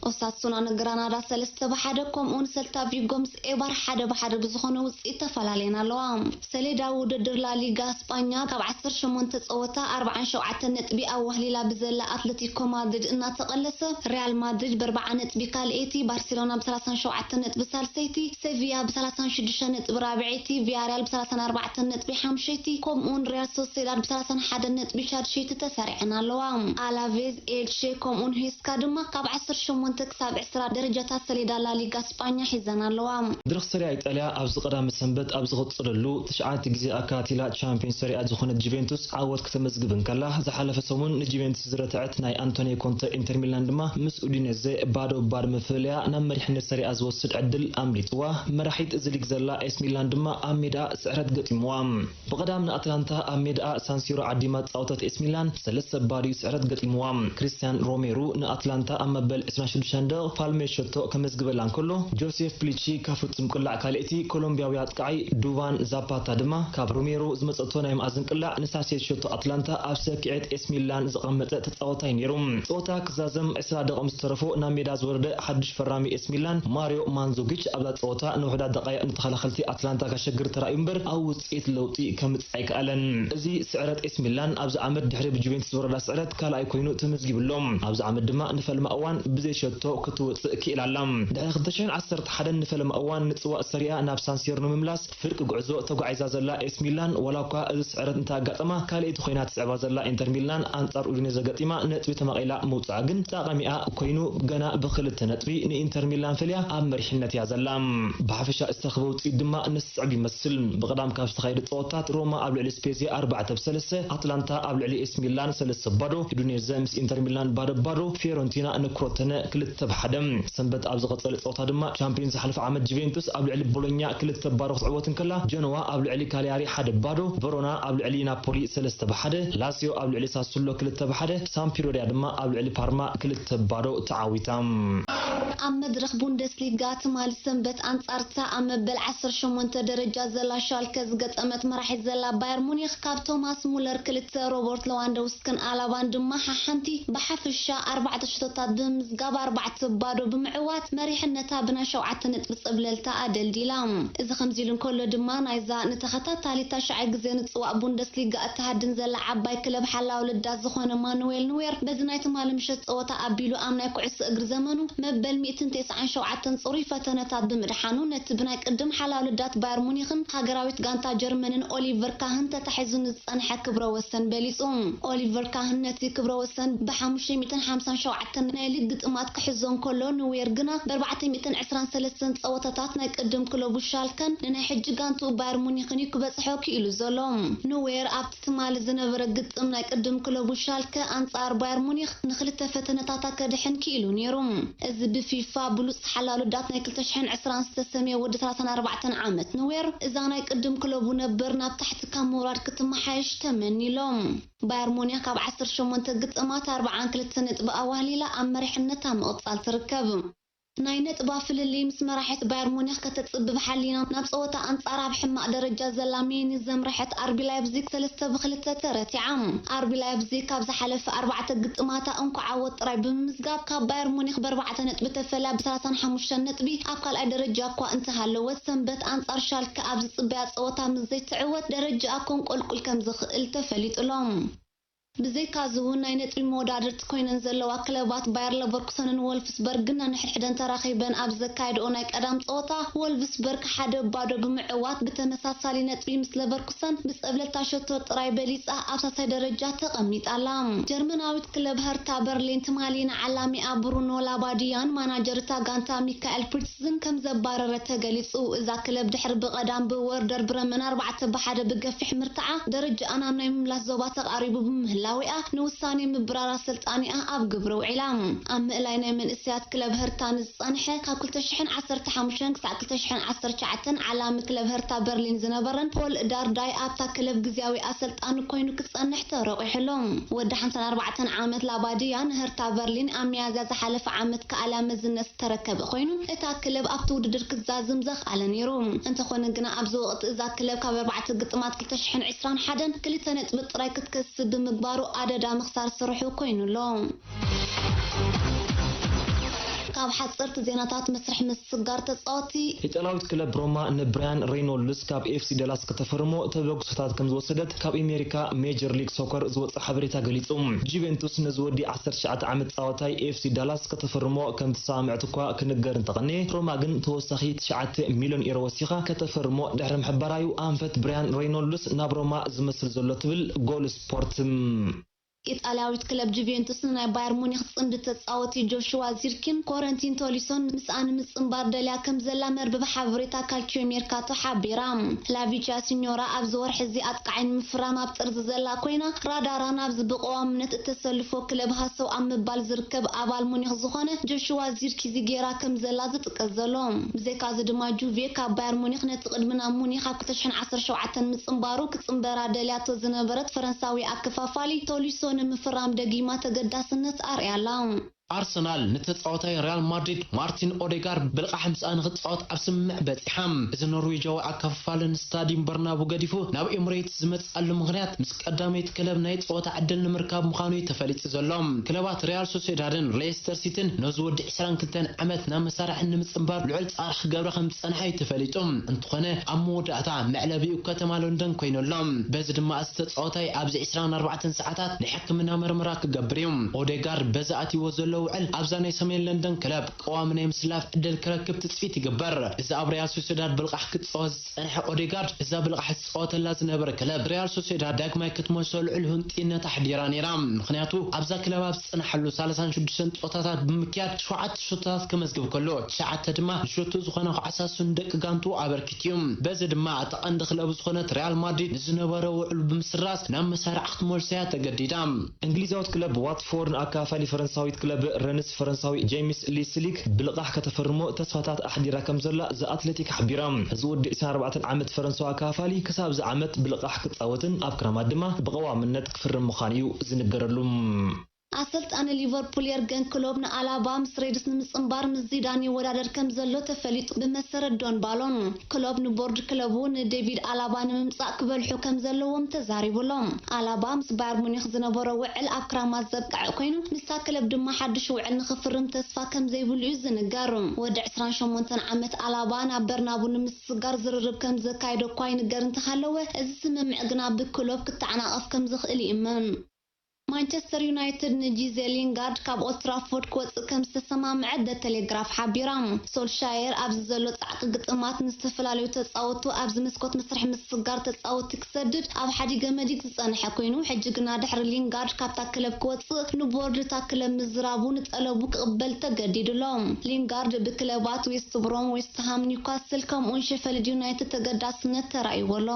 ኦሳሱና ንግራናዳ ሰለስተ ብሓደ፣ ከምኡውን ሰልታ ቪጎ ምስ ኤባር ሓደ ብሓደ ብዝኾነ ውፅኢት ተፈላለየን ኣለዋ። ሰሌዳ ውድድር ላሊጋ ስጳኛ ካብ ዓሰርተ ሸሞንተ ፀወታ ኣርብዓን ሸውዓተን ነጥቢ ኣዋህሊላ ብዘላ ኣትለቲኮ ማድሪድ እናተቐለሰ፣ ሪያል ማድሪድ ብኣርብዓ ነጥቢ ካልኤይቲ፣ ባርሴሎና ብሰላሳን ሸውዓተን ነጥቢ ሳልሰይቲ፣ ሴቪያ ብሰላሳን ሽዱሽተ ነጥቢ ራብዐይቲ፣ ቪያሪያል ብሰላሳን ኣርባዕተን ነጥቢ ሓምሸይቲ፣ ከምኡውን ሪያል ሶሴዳድ ብሰላሳን ሓደን ነጥቢ ሻድሸይቲ ተሰሪዐን ኣለዋ። ኣላቬዝ፣ ኤልቼ ከምኡውን ሄስካ ድማ ካብ ዓሰርተ ሸሞንተ ክሳብ ዕስራ ደረጃታት ሰሌዳ ላሊጋ ስጳኛ ሒዘን ኣለዋ። መድረኽ ሰሪያ ኢጣልያ ኣብዚ ቀዳመ ሰንበት ኣብ ዝቕጽለሉ ትሽዓተ ግዜ ኣካቲላ ቻምፒዮን ሰሪኣ ዝኾነት ጁቬንቱስ ዓወት ከተመዝግብ እንከላ፣ ዝሓለፈ ሰሙን ንጁቬንቱስ ዝረትዐት ናይ ኣንቶኒዮ ኮንተ ኢንተር ሚላን ድማ ምስ ኡዲኔዜ ባዶ ባዶ መፍለያ ናብ መሪሕነት ሰሪኣ ዝወስድ ዕድል ኣምሊጥዋ። መራሒት እዚ ሊግ ዘላ ኤስ ሚላን ድማ ኣብ ሜዳ ስዕረት ገጢምዋ። ብቐዳም ንኣትላንታ ኣብ ሜዳኣ ሳንሲሮ ዓዲማ ዝጻወተት ኤስ ሚላን ሰለስተ ባዶ እዩ ስዕረት ገጢምዋ። ክሪስቲያን ሮሜሩ ንኣትላንታ ኣብ መበል ዕስራን ሽዱሽተን ደቂቕ ፋልሜ ሸቶ ከመዝግበላ እንከሎ፣ ጆሴፍ ፕሊቺ ካብ ፍጹም ቅላዕ ካልኣይቲ፣ ኮሎምቢያዊ ኣጥቃዓይ ዱቫን ዛፓታ ድማ ካብ ሮሜሩ ዝመጸቶ ናይ መኣዝን ቅላዕ ንሳሴት ሸቶ ኣትላንታ ኣብ ሰኪዔት ኤስ ሚላን ዘቐመጠ ተጻዋታይ ነይሩ። ጸወታ ክዛዘም ዕስራ ደቂቕ ምስ ተረፎ ናብ ሜዳ ዝወረደ ሓድሽ ፈራሚ ኤስ ሚላን ማሪዮ ማንዙኪች ኣብዛ ጸወታ ንውሑዳት ደቃይቕ ንተኸላኸልቲ ኣትላንታ ከሸግር ተራእዩ እምበር ኣብ ውጽኢት ለውጢ ከምጽእ ኣይከኣለን። እዚ ስዕረት ኤስ ሚላን ኣብዚ ዓመት ድሕሪ ብጁቬንቱስ ዝወረዳ ስዕረት ካልኣይ ኮይኑ ተመዝጊቡ ኣሎ። ኣብዚ ዓመት ድማ ንፈልማ እዋን ብዘይ ሸቶ ክትወጽእ ክኢላ ኣላ። ድሕሪ ክልተ ሽሕን ዓሰርተ ሓደን ንፈልማ እዋን ንጽዋእ ሰሪኣ ናብ ሳንሲሮ ንምምላስ ፍርቂ ጉዕዞ ተጓዒዛ ዘላ ኤስ ሚላን፣ ዋላ እኳ እዚ ስዕረት እንተኣጋጠማ፣ ካልኣይቲ ኮይና ትስዕባ ዘላ ኢንተር ሚላን ኣንጻር ኡዲኔዘ ገጢማ ነጥቢ ተማቒላ ምውጻኣ ግን ጠቓሚኣ ኮይኑ፣ ገና ብክልተ ነጥቢ ንኢንተር ሚላን ፈልያ ኣብ መሪሕነት እያ ዘላ። ብሓፈሻ ዝተረኽበ ውጽኢት ድማ ነስዕብ ይመስል። ብቐዳም ካብ ዝተኻየደ ጸወታት ሮማ ኣብ ልዕሊ ስፔዚያ ኣርባዕተ ብ ሰለስተ፣ ኣትላንታ ኣብ ልዕሊ ኤስ ሚላን ሰለስተ ባዶ፣ ኡዲኔዘ ምስ ኢንተር ሚላን ባዶ ባዶ፣ ፊዮረንቲና ንክሮተነ ክልተ ብ ሓደ። ሰንበት ኣብ ዝቐጸለ ጸወታ ድማ ቻምፒዮን ዝሓለፈ ዓመት ጁቬንቱስ ኣብ ልዕሊ ቦሎኛ ክልተ ባዶ ክትዕወት እንከላ፣ ጀኖዋ ኣብ ልዕሊ ካሊያሪ ሓደ ባዶ፣ ቨሮና ኣብ ልዕሊ ናፖሊ ሰለስተ ብ ሓደ፣ ላሲዮ ኣብ ልዕሊ ሳሱሎ ክልተ ብ ሓደ፣ ሳምፒዶሪያ ድማ ኣብ ልዕሊ ፓርማ ክልተ ባዶ ተዓዊታ። ኣብ መድረኽ ቡንደስሊጋ ትማሊ ሰንበት ኣንጻርታ ኣብ መበል ዓሰርተ ሸሞንተ ደረጃ ዘላ ሻልከ ዝገጠመት መራሒት ዘላ ባየር ሙኒክ ካብ ቶማስ ሙለር ክልተ፣ ሮበርት ለዋንዶውስክን ኣላባን ድማ ሓሓንቲ ብሓፈሻ ኣርባዕተ ሸቶታት ብምምዝጋብ ኣርባዕተ ባዶ ብምዕዋት መሪሕነታ ብናይ ሸውዓተ ነጥቢ ጸብለልታ ኣደልዲላ። እዚ ከምዚ ኢሉ እንከሎ ድማ ናይዛ ንተኸታታሊ ታሽዓይ ግዜ ንጽዋእ ቡንደስሊጋ እትሃድን ዘላ ዓባይ ክለብ ሓላው ልዳት ዝኾነ ማኑዌል ኑዌር በዚ ናይ ትማሊ ምሸት ጸወታ ኣቢሉ ኣብ ናይ ኩዕሶ እግሪ ዘመኑ መበል ሚእትን ተስዓን ሸውዓተን ጽሩይ ፈተነታት ብምድሓኑ ነቲ ብናይ ቅድም ሓላው ልዳት ባየር ሙኒክን ሃገራዊት ጋንታ ጀርመንን ኦሊቨር ካህን ተታሒዙ ንዝጸንሐ ክብረ ወሰን በሊጹ። ኦሊቨር ካህን ነቲ ክብረ ወሰን ብሓሙሽተ ሚእትን ሓምሳን ሸውዓተን ናይ ሊግ ግጥማት ክሕዞ እንከሎ፣ ኑዌር ግና ብኣርባዕተ ሚእትን ዕስራን ሰለስተን ጸወታታት ናይ ቅድም ክለቡ ሻልከን ንናይ ሕጂ ጋንትኡ ባየር ሙኒክን እዩ ክበጽሖ ክኢሉ ዘሎ። ኑዌር ኣብቲ ትማሊ ዝነበረ ግጥም ናይ ቅድም ክለቡ ሻልከ ኣንጻር ባየር ሙኒክ ንክልተ ፈተነታታ ከድሕን ክኢሉ ነይሩ። እዚ ብፊፋ ብሉጽ ሓላው ልዳት ናይ ክልተ ሽሕን ዕስራን ዝተሰምየ ወዲ ሰላሳን ኣርባዕተን ዓመት ኑዌር፣ እዛ ናይ ቅድም ክለቡ ነበር ናብ ታሕቲ ካብ ምውራድ ክትመሓየሽ ተመኒሎም። ባየር ሙኒክ ካብ ዓሰርተ ሸሞንተ ግጥማት ኣርብዓን ክልተ ነጥቢ ኣዋህሊላ ኣብ መሪሕነታ ምቕጻል ትርከብ። ናይ ነጥባ ፍልልይ ምስ መራሒት ባየር ሙኒክ ከተጽብብ ሓሊና ናብ ጸወታ ኣንጻር ኣብ ሕማቕ ደረጃ ዘላ ሚዩኒክ ዘምረሐት ኣርቢ ላይፕዚግ ሰለስተ ብክልተ ተረቲዓ። ኣርቢ ላይፕዚግ ካብ ዝሓለፈ ኣርባዕተ ግጥማታ እንኳዕ ዓወት ጥራይ ብምምዝጋብ ካብ ባየር ሙኒክ ብኣርባዕተ ነጥቢ ተፈልያ ብሰላሳን ሓሙሽተን ነጥቢ ኣብ ካልኣይ ደረጃ እኳ እንተሃለወት ሰንበት ኣንጻር ሻልከ ኣብ ዝጽበያ ጸወታ ምስ ዘይትዕወት ደረጃኣ ከንቆልቁል ከም ዝኽእል ተፈሊጡሎም። ብዘይካዚ እውን ናይ ነጥቢ መወዳድርቲ ኮይነን ዘለዋ ክለባት ባየር ለቨርኩሰንን ወልፍስበርግን ነንሕድሕደን ተራኺበን ኣብ ዘካየድኦ ናይ ቀዳም ጸወታ ወልፍስበርግ ሓደ ባዶ ብምዕዋት ብተመሳሳሊ ነጥቢ ምስ ለቨርኩሰን ብጸብለልታ ሸቶ ጥራይ በሊጻ ኣብ ሳልሳይ ደረጃ ተቐሚጣ ኣላ። ጀርመናዊት ክለብ ሀርታ በርሊን ትማሊ ንዓላሚኣ ብሩኖ ላባዲያን ማናጀር እታ ጋንታ ሚካኤል ፕሪትዝን ከም ዘባረረ ተገሊጹ። እዛ ክለብ ድሕሪ ብቐዳም ብወርደር ብረመን ኣርባዕተ ብሓደ ብገፊሕ ምርትዓ ደረጃኣ ናብ ናይ ምምላስ ዞባ ተቓሪቡ ብምህላው ላዊኣ ንውሳኔ ምብራር ኣሰልጣኒኣ ኣብ ግብሪ ውዒላ። ኣብ ምእላይ ናይ መንእሰያት ክለብ ህርታ ንዝጸንሐ ካብ ክልተ ሽሕን ዓሰርተ ሓሙሽተን ክሳዕ ክልተ ሽሕን ዓሰርተ ትሽዓተን ዓላሚ ክለብ ህርታ በርሊን ዝነበረን ፖል ዳርዳይ ኣብታ ክለብ ግዝያዊ ኣሰልጣኒ ኮይኑ ክጸንሕ ተረቂሑ ኣሎ። ወዲ ሓምሳን ኣርባዕተን ዓመት ላባድያ ንህርታ በርሊን ኣብ ሚያዝያ ዝሓለፈ ዓመት ክኣልያ መዝነት ዝተረከበ ኮይኑ፣ እታ ክለብ ኣብቲ ውድድር ክዛዝም ዘኽኣለ ነይሩ። እንተኾነ ግና ኣብዚ ወቕቲ እዛ ክለብ ካብ ኣርባዕተ ግጥማት ክልተ ሽሕን ዕስራን ሓደን ክልተ ነጥቢ ጥራይ ክትከስብ ብምግባሩ ኣደዳ ምኽሳር ስርሑ ኮይኑ ኣሎ። ካብ ሓጸርቲ ዜናታት መስርሕ ምስግጋር ተጻወቲ። ኢጣልያዊት ክለብ ሮማ ንብራያን ሬኖልድስ ካብ ኤፍሲ ዳላስ ከተፈርሞ ተበግሶታት ከም ዝወሰደት ካብ ኣሜሪካ ሜጀር ሊግ ሶከር ዝወጸ ሓበሬታ ገሊጹ። ጁቬንቱስ ነዚ ወዲ ዓሰርተ ትሽዓተ ዓመት ጻወታይ ኤፍሲ ዳላስ ከተፈርሞ ከም ትሰማምዐት እኳ ክንገር እንተቐነ፣ ሮማ ግን ተወሳኺ ትሽዓተ ሚልዮን ኤሮ ወሲኻ ከተፈርሞ ድሕሪ ምሕባራዩ ኣንፈት ብራያን ሬኖልድስ ናብ ሮማ ዝመስል ዘሎ ትብል ጎል ስፖርት። ኢጣልያዊት ክለብ ጁቬንቱስ ንናይ ባየር ሙኒክ ጽምዲ ተጻወቲ ጆሽዋ ዚርኪን ኮረንቲን ቶሊሶን ምስኣ ንምጽንባር ደልያ ከም ዘላ መርበብ ሓበሬታ ካልቺዮ ሜርካቶ ሓቢራ። ላቪቻ ሲኞራ ኣብዚ ወርሒ እዚ ኣጥቃዓይ ንምፍራም ኣብ ጥርዚ ዘላ ኮይና፣ ራዳራ ናብዚ ብቀዋምነት እተሰልፎ ክለብ ሃሰው ኣብ ምባል ዝርከብ ኣባል ሙኒክ ዝኾነ ጆሽዋ ዚርኪዚ ጌራ ከም ዘላ ዝጥቀስ ዘሎ። ብዘይካዚ ድማ ጁቬ ካብ ባየር ሙኒክ ነቲ ቅድሚ ናብ ሙኒክ ኣብ ክልተ ሽሕን ዓሰርተ ሸውዓተን ምጽንባሩ ክጽንበራ ደልያቶ ዝነበረት ፈረንሳዊ ኣከፋፋሊ ቶሊሶ ንምፍራም ደጊማ ተገዳስነት ኣርእያ ኣላ። ኣርሰናል ንተጻዋታይ ሪያል ማድሪድ ማርቲን ኦዴጋርድ ብልቓሕ ምስኣ ንኽጻወት ኣብ ስምምዕ በጺሓ። እዚ ኖርዌጃዊ ኣከፋፋሊ ንስታዲየም በርናቡ ገዲፉ ናብ ኤምሬትስ ዝመጽኣሉ ምኽንያት ምስ ቀዳመይቲ ክለብ ናይ ጸወታ ዕድል ንምርካብ ምዃኑ እዩ ተፈሊጡ ዘሎ። ክለባት ሪያል ሶሴዳድን ሌስተር ሲቲን ነዚ ወዲ ዕስራን ክልተን ዓመት ናብ መሳርሒ ንምጽንባር ልዑል ጻዕሪ ክገብራ ከም ዝጸንሓ እዩ ተፈሊጡ። እንተኾነ ኣብ መወዳእታ መዕለቢኡ ከተማ ሎንደን ኮይኑ ኣሎ። በዚ ድማ እዚ ተጻዋታይ ኣብዚ ዕስራን ኣርባዕተን ሰዓታት ናይ ሕክምና መርመራ ክገብር እዩ። ኦዴጋርድ በዚ ኣትይዎ ዘሎ ውዕል ኣብዛ ናይ ሰሜን ለንደን ክለብ ቀዋሚ ናይ ምስላፍ ዕድል ክረክብ ትጽቢት ይግበር። እዚ ኣብ ሪያል ሶሴዳድ ብልቓሕ ክጻወት ዝጸንሐ ኦዴጋርድ እዛ ብልቓሕ ዝጻወተላ ዝነበረ ክለብ ሪያል ሶሴዳድ ዳግማይ ክትመልሶ ልዑል ህንጡይነት ኣሕዲራ ነይራ። ምኽንያቱ ኣብዛ ክለብ ኣብ ዝጸንሓሉ ሰላሳን ሽዱሽተን ጸወታታት ብምክያድ ሸውዓተ ሸቶታት ከመዝግብ ከሎ ትሽዓተ ድማ ንሸቶ ዝኾነ ኳዕሳ እሱን ደቂ ጋንቱ ኣበርኪቱ እዩ። በዚ ድማ እታ ቀንዲ ክለቡ ዝኾነት ሪያል ማድሪድ ንዝነበረ ውዕሉ ብምስራዝ ናብ መሳርዕ ክትመልሶ እያ ተገዲዳ። እንግሊዛዊት ክለብ ዋትፎርድ ንኣካፋሊ ፈረንሳዊት ክለብ ረንስ ፈረንሳዊ ጄምስ ሊስሊክ ብልቓሕ ከተፈርሞ ተስፋታት ኣሕዲራ ከም ዘላ ዘ ኣትሌቲክ ሓቢራ። እዚ ወዲ ዕስራን ኣርባዕተን ዓመት ፈረንሳዊ ኣካፋሊ ክሳብ እዚ ዓመት ብልቓሕ ክጻወትን ኣብ ክረማት ድማ ብቐዋምነት ክፍርም ምዃኑ እዩ ዝንገረሉ። ኣሰልጣኒ ሊቨርፑል የርገን ክሎፕ ንኣላባ ምስ ሬድስ ንምጽንባር ምስ ዚዳን ይወዳደር ከም ዘሎ ተፈሊጡ። ብመሰረት ዶን ባሎን፣ ክሎፕ ንቦርድ ክለቡ ንዴቪድ ኣላባ ንምምጻእ ክበልሑ ከም ዘለዎም ተዛሪቡ ኣሎ። ኣላባ ምስ ባየር ሙኒክ ዝነበሮ ውዕል ኣብ ክራማት ዘብቅዐ ኮይኑ፣ ምስታ ክለብ ድማ ሓድሽ ውዕል ንኽፍርም ተስፋ ከም ዘይብሉ እዩ ዝንገር። ወዲ ዕስራን ሸሞንተን ዓመት ኣላባ ናብ በርናቡ ንምስግጋር ዝርርብ ከም ዘካየደ እኳ ይንገር እንተሃለወ፣ እዚ ስምምዕ ግና ብክሎፕ ክተዓናቐፍ ከም ዝኽእል ይእመን። ማንቸስተር ዩናይትድ ንጂዜ ሊንጋርድ ካብ ኦልትራፎርድ ክወጽእ ከም ዝተሰማምዐ ደ ቴሌግራፍ ሓቢራ። ሶልሻየር ኣብዚ ዘሎ ጻዕቂ ግጥማት ንዝተፈላለዩ ተጻወቱ ኣብዚ መስኮት መስርሕ ምስግጋር ተጻወቲ ክሰድድ ኣብ ሓዲገ መዲግ ዝጸንሐ ኮይኑ፣ ሕጂ ግና ድሕሪ ሊንጋርድ ካብታ ክለብ ክወጽእ ንቦርድ እታ ክለብ ምዝራቡ ንጠለቡ ክቕበል ተገዲዱ ኣሎ። ሊንጋርድ ብክለባት ዌስት ብሮም፣ ዌስት ሃም፣ ኒውካስል ከምኡውን ሼፈልድ ዩናይትድ ተገዳስነት ተራእይዎ ኣሎ።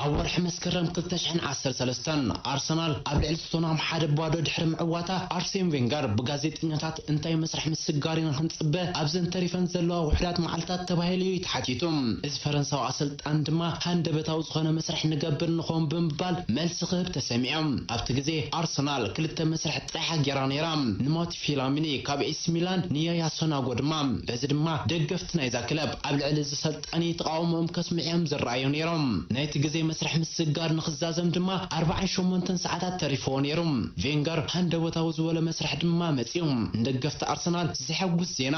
ኣብ ወርሒ መስከረም ክልተ ሽሕን ዓሰርተ ሰለስተን ኣርሰናል ኣብ ልዕሊ ቶተንሃም ሓደ ባዶ ድሕሪ ምዕዋታ ኣርሴን ቬንገር ብጋዜጠኛታት እንታይ መስርሕ ምስግጋር ኢና ክንጽበ ኣብዘን ተሪፈን ዘለዋ ውሑዳት መዓልታት ተባሂሉ እዩ ተሓቲቱ። እዚ ፈረንሳዊ ኣሰልጣን ድማ ሃንደበታዊ ዝኾነ መስርሕ ንገብር ንኸውን ብምባል መልሲ ክህብ ተሰሚዑ። ኣብቲ ግዜ ኣርሰናል ክልተ መስርሕ ጥራሕ ገይራ ነይራ። ንማቲ ፊላሚኒ ካብ ኤሲ ሚላን ንያያ ሶናጎ ድማ። በዚ ድማ ደገፍቲ ናይዛ ክለብ ኣብ ልዕሊ እዚ ሰልጣኒ ተቓውሞኦም ከስምዑ እዮም ዝረኣዩ ነይሮም። ናይቲ ግዜ መስርሕ ምስግጋር ንኽዛዘም ድማ ኣርባዓን ሸሞንተን ሰዓታት ተሪፍዎ ነይሩ። ቬንገር ሃንደበታዊ ዝበሎ መስርሕ ድማ መጺኡ። ንደገፍቲ ኣርሰናል ዘሐጉስ ዜና።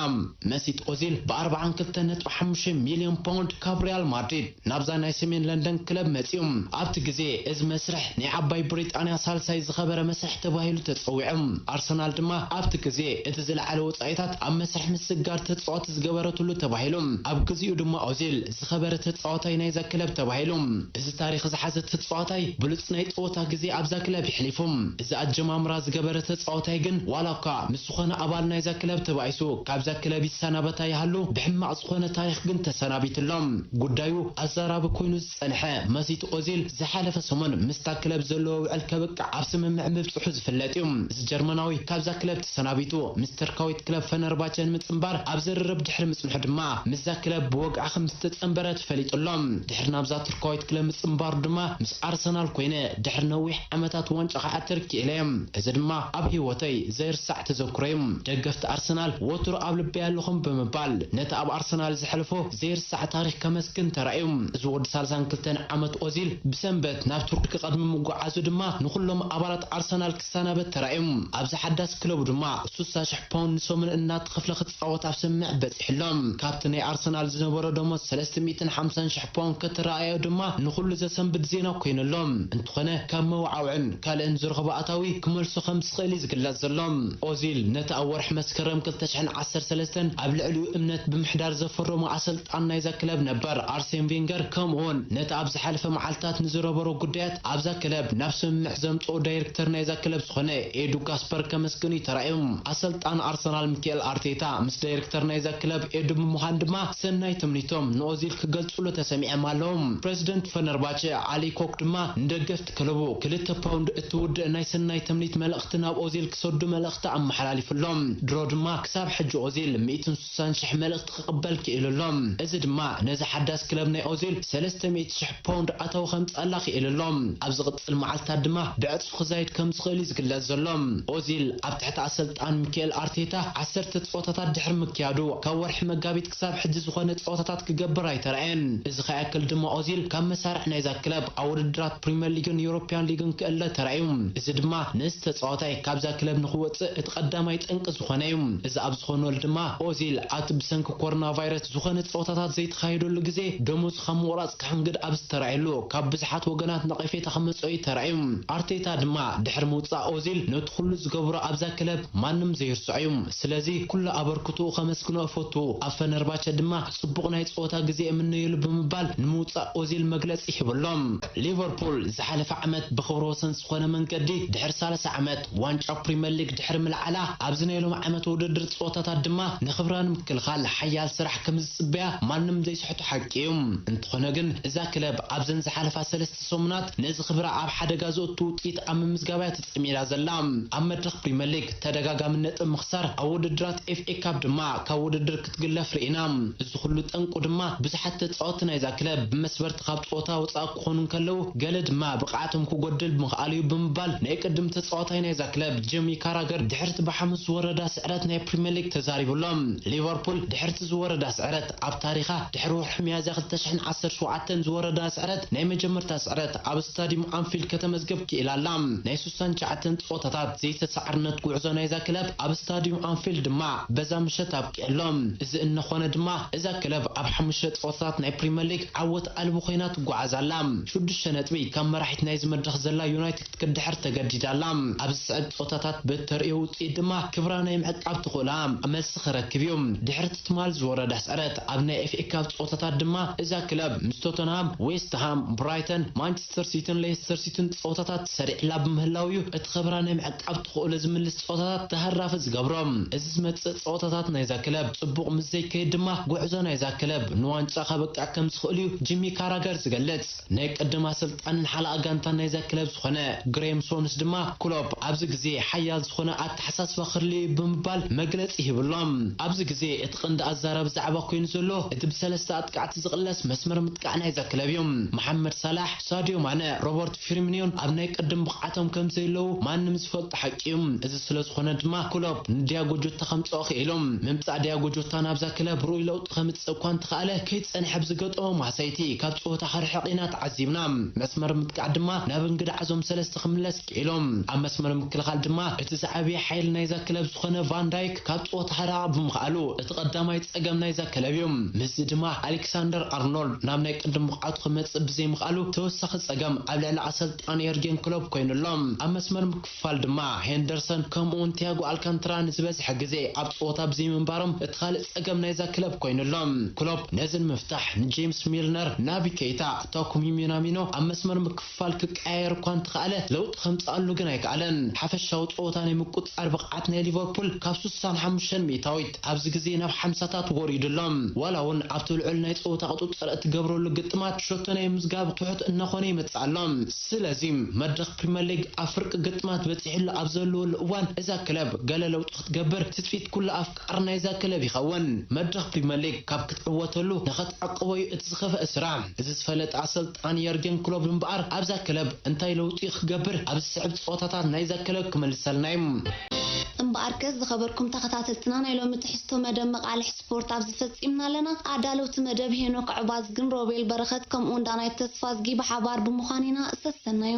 መሲት ኦዚል ብኣርባዓን ክልተን ነጥቢ ሓሙሽተ ሚልዮን ፓውንድ ካብ ሪያል ማድሪድ ናብዛ ናይ ሰሜን ለንደን ክለብ መጺኡ። ኣብቲ ግዜ እዚ መስርሕ ናይ ዓባይ ብሪጣንያ ሳልሳይ ዝኸበረ መስርሕ ተባሂሉ ተጸዊዑ። ኣርሰናል ድማ ኣብቲ ግዜ እቲ ዝለዓለ ወጻኢታት ኣብ መስርሕ ምስግጋር ተጻወቲ ዝገበረትሉ ተባሂሉ። ኣብ ግዜኡ ድማ ኦዚል ዝኸበረ ተጻዋታይ ናይዛ ክለብ ተባሂሉ። እዚ ታሪኽ ዝሓዘ ተጻዋታይ ብሉጽ ናይ ጸወታ ግዜ ኣብዛ ክለብ የሕሊፉ። እዚ ኣጀማምራ ዝገበረ ተጻዋታይ ግን ዋላ እኳ ምስ ዝኾነ ኣባል ናይዛ ክለብ ተባኢሱ ካብዛ ክለብ ይሰናበታ ይሃሉ ብሕማቕ ዝኾነ ታሪኽ ግን ተሰናቢቱ ኣሎ። ጉዳዩ ኣዛራቢ ኮይኑ ዝጸንሐ መሲት ኦዚል ዝሓለፈ ሰሙን ምስታ ክለብ ዘለዎ ውዕል ከብቅዕ ኣብ ስምምዕ ምብጽሑ ዝፍለጥ እዩ። እዚ ጀርመናዊ ካብዛ ክለብ ተሰናቢቱ ምስ ተርካዊት ክለብ ፈነርባቸ ንምጽንባር ኣብ ዝርርብ ድሕሪ ምጽንሑ ድማ ምስዛ ክለብ ብወግዒ ከም ዝተጸንበረ ተፈሊጡ ኣሎ። ድሕሪ ናብዛ ቱርካዊት ክለብ ምጽንባሩ ድማ ምስ ኣርሰናል ኮይነ ድሕሪ ነዊሕ ዓመታት ዋንጫ ክዓትር ክኢለ እየ። እዚ ድማ ኣብ ህይወተይ ዘይርሳዕ ተዘክሮ እዩ። ደገፍቲ ኣርሰናል ወትሩ ኣብ ልበይ ኣለኹም ብምባል ነቲ ኣብ ኣርሰናል ዘሕለፎ ዘይርሳዕ ታሪኽ ከመስግን ተራእዩ። እዚ ወዲ ሰላሳን ክልተን ዓመት ኦዚል ብሰንበት ናብ ቱርኪ ክቐድሚ ምጉዓዙ ድማ ንኹሎም ኣባላት ኣርሰናል ክሰናበት ተራእዩ። ኣብዚ ሓዳስ ክለቡ ድማ ስሳ ሽሕ ፓውንድ ንሰሙን እናተኸፍለ ክጻወት ኣብ ስምምዕ በጺሑ ኣሎ። ካብቲ ናይ ኣርሰናል ዝነበሮ ደሞዝ ሰለስተ ሚእትን ሓምሳን ሽሕ ፓውንድ ከተረኣዮ ድማ ንኹሉ ዘሰንብድ ዜና ኮይኑ ኣሎ። እንተኾነ ካብ መወዓውዕን ካልእን ዝረኽቦ ኣታዊ ክመልሶ ከም ዝኽእል እዩ ዝግለጽ ዘሎ። ኦዚል ነቲ ኣብ ወርሒ መስከረም ክልተ ሽሕን ዓሰርተ ሰለስተን ኣብ ልዕሊኡ እምነት ብምሕዳር ዘፈረሞ ኣሰልጣን ናይዛ ክለብ ነበር ኣርሴን ቬንገር ከምኡውን ነቲ ኣብ ዝሓለፈ መዓልታት ንዝረበሮ ጉዳያት ኣብዛ ክለብ ናብ ስምምዕ ዘምጽኦ ዳይሬክተር ናይዛ ክለብ ዝኾነ ኤዱ ጋስፐር ከመስግን እዩ ተራእዩ። ኣሰልጣን ኣርሰናል ሚካኤል ኣርቴታ ምስ ዳይሬክተር ናይዛ ክለብ ኤዱ ብምዃን ድማ ሰናይ ትምኒቶም ንኦዚል ክገልጹሉ ተሰሚዖም ኣለዉ። ፕሬዚደንት ፈነርባቸ ኣሊ ኮክ ድማ ንደገፍቲ ክለቡ ክልተ ፓውንድ እትውድእ ናይ ሰናይ ትምኒት መልእኽቲ ናብ ኦዚል ክሰዱ መልእኽቲ ኣመሓላሊፉሎም። ድሮ ድማ ክሳብ ሕጂ ኦዚል ሚእትን ስሳን ሽሕ መልእኽቲ ክቕበል ክኢሉ ኣሎ። እዚ ድማ ነዚ ሓዳስ ክለብ ናይ ኦዚል ሰለስተ ሚእቲ ሽሕ ፓውንድ ኣታዊ ከምጽኣላ ክኢሉ ኣሎ። ኣብ ዝቕጽል መዓልታት ድማ ብዕጽፊ ክዛይድ ከም ዝኽእል እዩ ዝግለጽ ዘሎ። ኦዚል ኣብ ትሕቲ ኣሰልጣን ሚካኤል ኣርቴታ ዓሰርተ ጸወታታት ድሕሪ ምክያዱ ካብ ወርሒ መጋቢት ክሳብ ሕጂ ዝኾነ ጸወታታት ክገብር ኣይተራእየን። እዚ ከያክል ድማ ኦዚል ካብ መሳርዕ ናይዛ ክለብ ኣብ ውድድራት ፕሪምየር ሊግን ዩሮፕያን ሊግን ክእለ ተራእዩ። እዚ ድማ ነዚ ተጻዋታይ ካብዛ ክለብ ንኽወጽእ እቲ ቀዳማይ ጠንቂ ዝኾነ እዩ። እዚ ኣብ ዝኾነሉ ድማ ኦዚል ኣብቲ ብሰንኪ ኮሮና ቫይረስ ዝኾነ ጸወታታት ዘይተኻየደሉ ግዜ ደሞዝ ካብ ምቑራጽ ክሕንግድ ኣብ ዝተራእየሉ ካብ ብዙሓት ወገናት ነቐፌታ ክመጽኦ እዩ ተራእዩ። ኣርቴታ ድማ ድሕሪ ምውጻእ ኦዚል ነቲ ኩሉ ዝገብሮ ኣብዛ ክለብ ማንም ዘይርስዖ እዩ። ስለዚ ኩሉ ኣበርክትኡ ከመስግኖ እፈቱ። ኣብ ፈነርባቸ ድማ ጽቡቕ ናይ ጸወታ ግዜ እምነየሉ ብምባል ንምውጻእ ኦዚል መግለጺ ሂቡ ኣሎ። ሊቨርፑል ዝሓለፈ ዓመት ብኽብረ ወሰን ዝኾነ መንገዲ ድሕሪ ሰላሳ ዓመት ዋንጫ ፕሪምየር ሊግ ድሕሪ ምልዓላ ኣብዚ ናይ ሎም ዓመት ውድድር ጸወታታት ድማ ንኽብራ ንምክልኻል ሓያል ስራሕ ከም ዝጽበያ ማንም ዘይስሕቶ ሓቂ እዩ። እንተኾነ ግን እዛ ክለብ ኣብዘን ዝሓለፋ ሰለስተ ሰሙናት ነዚ ክብራ ኣብ ሓደጋ ዘእቱ ውጽኢት ኣብ ምምዝጋብ እያ ተጸሚዳ ዘላ። ኣብ መድረኽ ፕሪምየር ሊግ ተደጋጋሚ ነጥቢ ምኽሳር፣ ኣብ ውድድራት ኤፍ ኤ ካፕ ድማ ካብ ውድድር ክትግለፍ ርኢና። እዚ ኩሉ ጠንቁ ድማ ብዙሓት ተጻወትቲ ናይዛ ክለብ ብመስበርቲ ካብ ጸወታ ወጻኢ ክኾኑ እንከለዉ፣ ገለ ድማ ብቕዓቶም ክጎድል ብምኽኣሉ እዩ ብምባል ናይ ቅድም ተጻዋታይ ናይዛ ክለብ ጂሚ ካራገር ድሕርቲ ብሓሙስ ዝወረዳ ስዕረት ናይ ፕሪምየር ሊግ ተዛሪቡ ኣሎ። ሊቨርፑል ድሕርቲ ዝወረዳ ስዕረት ኣብ ታሪኻ ድሕሪ ወርሒ ሚያዝያ ክልተ ሽሕን ዓሰርተ ሸውዓተን ዝወረዳ ስዕረት ናይ መጀመርታ ስዕረት ኣብ ስታዲየም ኣንፊልድ ከተመዝግብ ክኢላ ኣላ። ናይ ስሳን ትሽዓተን ጸወታታት ዘይተሳዕርነት ጉዕዞ ናይዛ ክለብ ኣብ ስታዲየም ኣንፊልድ ድማ በዛ ምሸት ኣብቂዑ ኣሎ። እዚ እንኾነ ድማ እዛ ክለብ ኣብ ሓሙሽተ ጸወታታት ናይ ፕሪምየር ሊግ ዓወት ኣልቦ ኮይና ትጓዓዝ ኣላ። ሽዱሽተ ነጥቢ ካብ መራሒት ናይዚ መድረኽ ዘላ ዩናይትድ ክትድሕር ተገዲዳ ኣላ። ኣብ ዝስዕብ ጸወታታት ብእተርእዮ ውጽኢት ድማ ክብራ ናይ ምዕቃብ ተኽእሎኣ መልሲ ክረክብ እዩ። ድሕሪ እቲ ትማል ዝወረዳ ስዕረት ኣብ ናይ ኤፍ ኤ ካፕ ጸወታታት ድማ እዛ ክለብ ምስ ቶተንሃም፣ ዌስት ሃም፣ ብራይተን፣ ማንቸስተር ሲቲን ሌስተር ሲቲን ጸወታታት ሰሪዕላ ብምህላው እዩ እቲ ክብራ ናይ ምዕቃብ ተኽእሎ ዝምልስ ጸወታታት ተሃራፊ ዝገብሮ። እዚ ዝመጽእ ጸወታታት ናይዛ ክለብ ጽቡቕ ምስ ዘይከይድ ድማ ጉዕዞ ናይዛ ክለብ ንዋንጫ ከበቅዕ ከም ዝኽእል እዩ ጂሚ ካራገር ዝገልጽ። ናይ ቅድም ኣሰልጣንን ሓለቓ ጋንታን ናይዛ ክለብ ዝኾነ ግሬም ሶንስ ድማ ክሎፕ ኣብዚ ግዜ ሓያል ዝኾነ ኣተሓሳስባ ክህልዮ እዩ ብምባል መግለጺ ሂቡ ኣሎ። ኣብዚ ግዜ እቲ ቀንዲ ኣዛራቢ ዛዕባ ኮይኑ ዘሎ እቲ ብሰለስተ ኣጥቃዕቲ ዝቕለስ መስመር ምጥቃዕ ናይዛ ክለብ እዩ። መሓመድ ሳላሕ፣ ሳድዮ ማነ፣ ሮበርት ፊርሚኒዮን ኣብ ናይ ቅድም ብቕዓቶም ከም ዘየለዉ ማንም ዝፈልጦ ሓቂ እዩ። እዚ ስለ ዝኾነ ድማ ክሎፕ ንዲያጎ ጆታ ከምጽኦ ክኢሉ። ምምጻእ ዲያጎ ጆታ ናብዛ ክለብ ርኡይ ለውጢ ከምጽእ እኳ እንተኸኣለ ከይጸንሐ ብዝገጠሞ ማህሰይቲ ካብ ጸወታ ክርሕቕ ኢና ተዓዚብና። መስመር ምጥቃዕ ድማ ናብ እንግድዓዞም ሰለስተ ክምለስ ክኢሎም። ኣብ መስመር ምክልኻል ድማ እቲ ዝዓበየ ሓይሊ ናይዛ ክለብ ዝኾነ ቫን ዳይክ ካብ ጸወታ ክርሕቕ ብምኽኣሉ እቲ ቀዳማይ ጸገም ናይዛ ክለብ እዩ። ምስዚ ድማ ኣሌክሳንደር ኣርኖልድ ናብ ናይ ቅድም ብቕዓቱ ክመጽእ ብዘይምኽኣሉ ተወሳኺ ጸገም ኣብ ልዕሊ ኣሰልጣኒ የርጌን ክሎፕ ኮይኑሎም። ኣብ መስመር ምክፍፋል ድማ ሄንደርሰን ከምኡውን ቲያጎ ኣልካንትራ ንዝበዝሐ ግዜ ኣብ ጸወታ ብዘይምንባሮም እቲ ካልእ ጸገም ናይዛ ክለብ ኮይኑሎም። ክሎፕ ነዚ ንምፍታሕ ንጄምስ ሚልነር፣ ናቢ ኢታ ቶኩሚ ሚናሚኖ ኣብ መስመር ምክፍፋል ክቀያየር እኳ እንተኸኣለ፣ ለውጢ ከምጽኣሉ ግን ኣይከኣለን። ሓፈሻዊ ጸወታ ናይ ምቁጽጻር ብቕዓት ናይ ሊቨርፑል ካብ ስሳን ሓሙሽተን ሚእታዊት ኣብዚ ግዜ ናብ ሓምሳታት ወሪዱ ኣሎ። ዋላ እውን ኣብቲ ልዑል ናይ ጸወታ ቁጽጽር እትገብረሉ ግጥማት ሸቶ ናይ ምዝጋብ ትሑት እናኾነ ይመጽእ ኣሎ። ስለዚ መድረኽ ፕሪምየር ሊግ ኣብ ፍርቂ ግጥማት በጺሑሉ ኣብ ዘለወሉ እዋን እዛ ክለብ ገለ ለውጢ ክትገብር ትጽቢት ኩሉ ኣፍቃሪ ናይዛ ክለብ ይኸውን። መድረኽ ፕሪምየር ሊግ ካብ ክትዕወተሉ ንኸትዕቅቦ እዩ እቲ ዝኸፍአ ስራሕ። እዚ ዝፈለጠ ኣሰልጣኒ የርገን ክሎፕ እምበኣር ኣብዛ ክለብ እንታይ ለውጢ ክገብር ኣብ ዝስዕብ ጸወታታት ናይዛ ክለብ ክመልሰልና እዩ። እምበኣርከስ ዝኸበርኩም ተኸታተልትና ናይ ሎሚ ትሕዝቶ መደብ መቓልሕ ስፖርት ኣብዚ ፈጺምና ኣለና። ኣዳለውቲ መደብ ሄኖክ ዕባዝግን ሮቤል በረኸት ከምኡ እውን ዳናይት ተስፋዝጊ ብሓባር ብምዃን ኢና ሰሰናዩ።